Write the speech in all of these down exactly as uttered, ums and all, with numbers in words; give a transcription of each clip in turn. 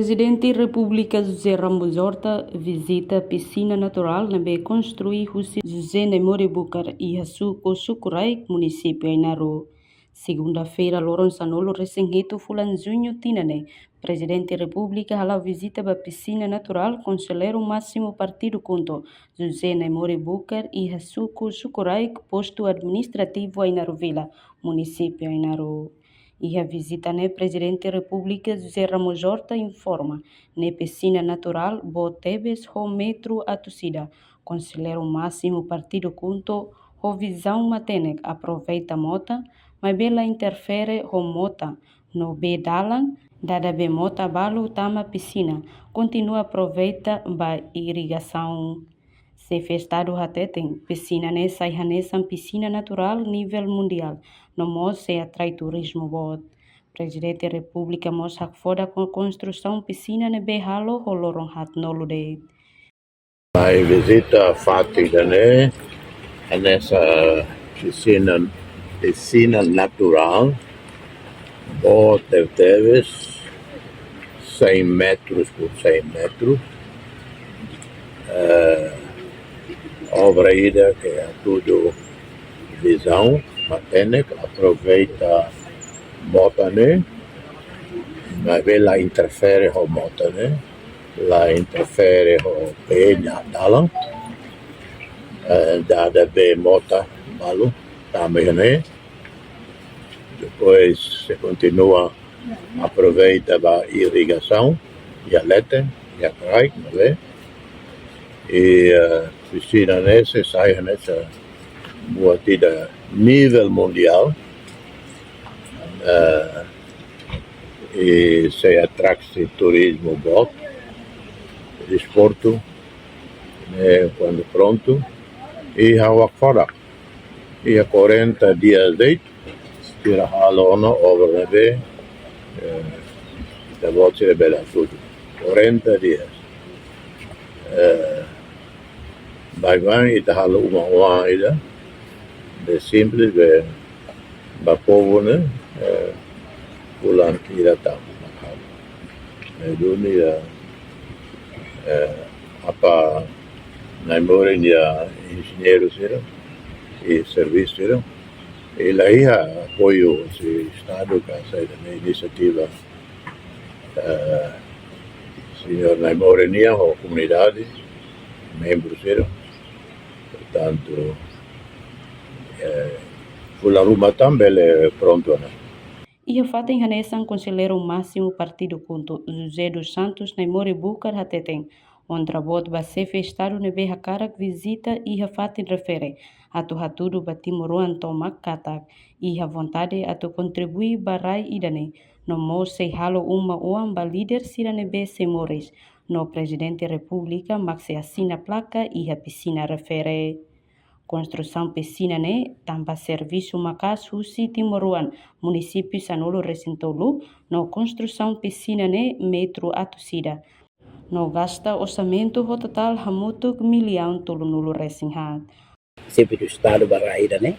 Prezidente Repúblika José Ramos Horta vizita pisina naturál ne'ebé konstrui husi José Naimori Bucar iha suku Sucuraig, munisípiu Ainaro. Segunda-feira, loron sanulu-resin-hitu fulan juñu tinan ne'e, Prezidente Repúblika hala'o vizita ba pisina naturál Konselleiru Másimu Partidu KHUNTO, José Naimori Bucar, iha suku Sucuraig, postu administrativu Ainaro Vila, munisípiu Ainaro. Iha vizita ne'e, Prezidente Repúblika José Ramos Horta informa, ne'e pisina naturál boot tebes ho metru atus ida. Konselleiru Másimu Partidu KHUNTO ho vizaun matenek aproveita mota, maibé la interfere ho mota no bee dalan, dada bee mota balu tama pisina, kontinua aproveita ba irrigasaun. Xefe Estadu hateten, pisina ne'e sai hanesan pisina naturál nivel mundiál, no mós sei atrai turizmu boot. Prezidente Repúblika mós hakfodak ho konstrusaun pisina ne'ebé halo ho loron haatnulu de'it. Mai vizita fatin ida-ne'e, hanesan pisina, pisina naturál, boot tebetebes, cem metros por cem metros. Eh, obra ida ke hatudu vizaun matenek, aproveita mota ne'e, maibé la interfere ho mota ne'e, la interfere ho bee dalan, eh, dada bee mota balu tama iha ne'e. Depois sei kontinua aproveita ba irrigasaun, iha leten, iha kraik, ne'e. I, eh, pisina ne'e sei sai hanesan buat ida nivel mundiál, eh, i sei atrai turizmu boot, desportu, eh, kuandu prontu, i ha'u hakfodak iha quarenta dias de'it, sira halo ona obra ne'ebé, eh, ita-boot sira bele hatudu. Quarenta dias. Eh, baibain ita halo uma oan ida, be simples, be ba povu ne'e, eh, fulan ida tan. Eh, duni ya, eh, Apá Naimori nia enjeñeiru sira, i servisu sira, i la iha apoiu husi Estadu ka saida ne'e inisiativa, eh, señór Naimori nian ho komunidade, membru sira. Portantu, eh, fulan ruma tan bele prontu ona. Iha fatin hanesan, Konselleiru Másimu Partidu KHUNTO, José dos Santos Naimori Bucar, hateten, onra boot ba Xefe Estadu ne'ebé hakarak vizita iha fatin refere, atu hatudu ba timoroan tomak katak iha vontade atu kontribui ba rai ida-ne'e, no mós sei halo uma oan ba líder sira ne'ebé sei moris, no Prezidente Repúblika mak sei asina plaka iha pisina refere. Konstrusaun pisina ne'e tanba servisu maka'as husi timoroan munisípiu sanulu-resin-tolu, no konstrusaun pisina ne'e metru atus ida, no gasta orsamentu ho totál hamutuk millaun tolunulu-resin-haat. Xefe Estadu ba rai ida-ne'e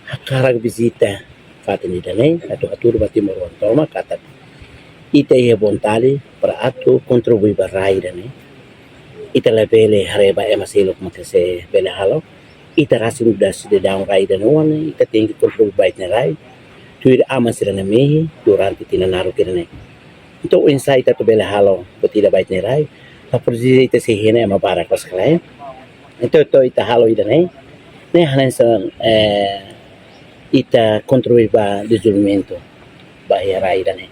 hakarak vizita fatin ida-ne'e, atu hatudu ba timoroan tomak katak ita iha vontade para atu kontribui ba rai ida-ne'e. Ita labele haree ba ema seluk mak sei bele halo. Ita rasik nu'udar sidadaun rai ida-ne'e oan, ita tenke kontribui ba ita-nia rai, tuir aman sira-nia mehi durante tinan naruk ida-ne'e. Entaun, oinsá ita atu bele halo buat ida ba ita-nia rai, la presiza ita sei hein ema barak loos ka lae. Entaun, entaun ita halo ida-ne'e, ne'e hanesan, eh, ita kontribui ba dezenvolvimentu ba iha rai ida-ne'e.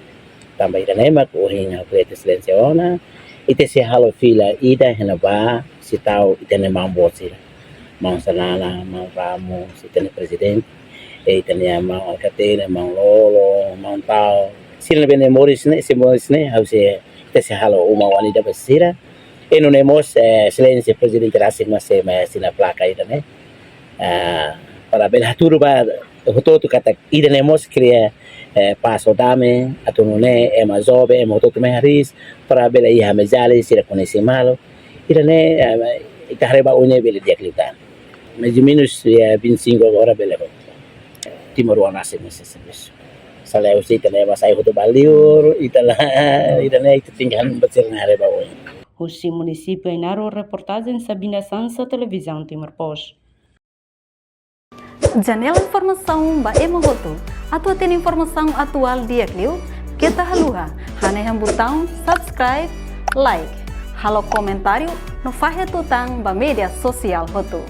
Tanba ida-ne'e mak ohin ha'u kria Exelénsia ona, ita sei halo fila ida iha ne'ebá, sei tau ita-nia maun boot sira. Maun Xanana, maun Ramos, ita-nia prezidente, eh, ita-nia maun Alkatiri, maun Lolo, maun Tau. Sira ne'ebé moris ne'e, sei moris ne'e, ha'u sei, ita sei halo uma oan ida ba sira. I nune'e mós, eh, Exelénsia Prezidente rasik mak sei mai asina plaka ida-ne'e. Ah, para bele hatudu ba hotu-hotu katak ida-ne'e mós kria, eh, pás ho dame, atu nune'e ema joven, ema hotu-hotu mai hariis, para bele iha amizade, sira koñese malu. Ida-ne'e, eh, ita haree ba oin ne'e bele di'ak liután. Mais ou menos, eh, vinte e cinco agora bele. Timoroan rasik mak sei servisu. Saleus ita-nia ba sai hotu ba liur, ita la, ita-nia ita tinggal besir nare ba oi. Husi munisípiu Ainaro, reportajen Sabina Sansa, Televizaun Timor Post. Janela informasaun ba ema hotu. Atu hatene informasaun atuál di'ak liu, keta haluha hanehan butaun subscribe, like, halo komentáriu no fahe tutan ba média sosiál hotu.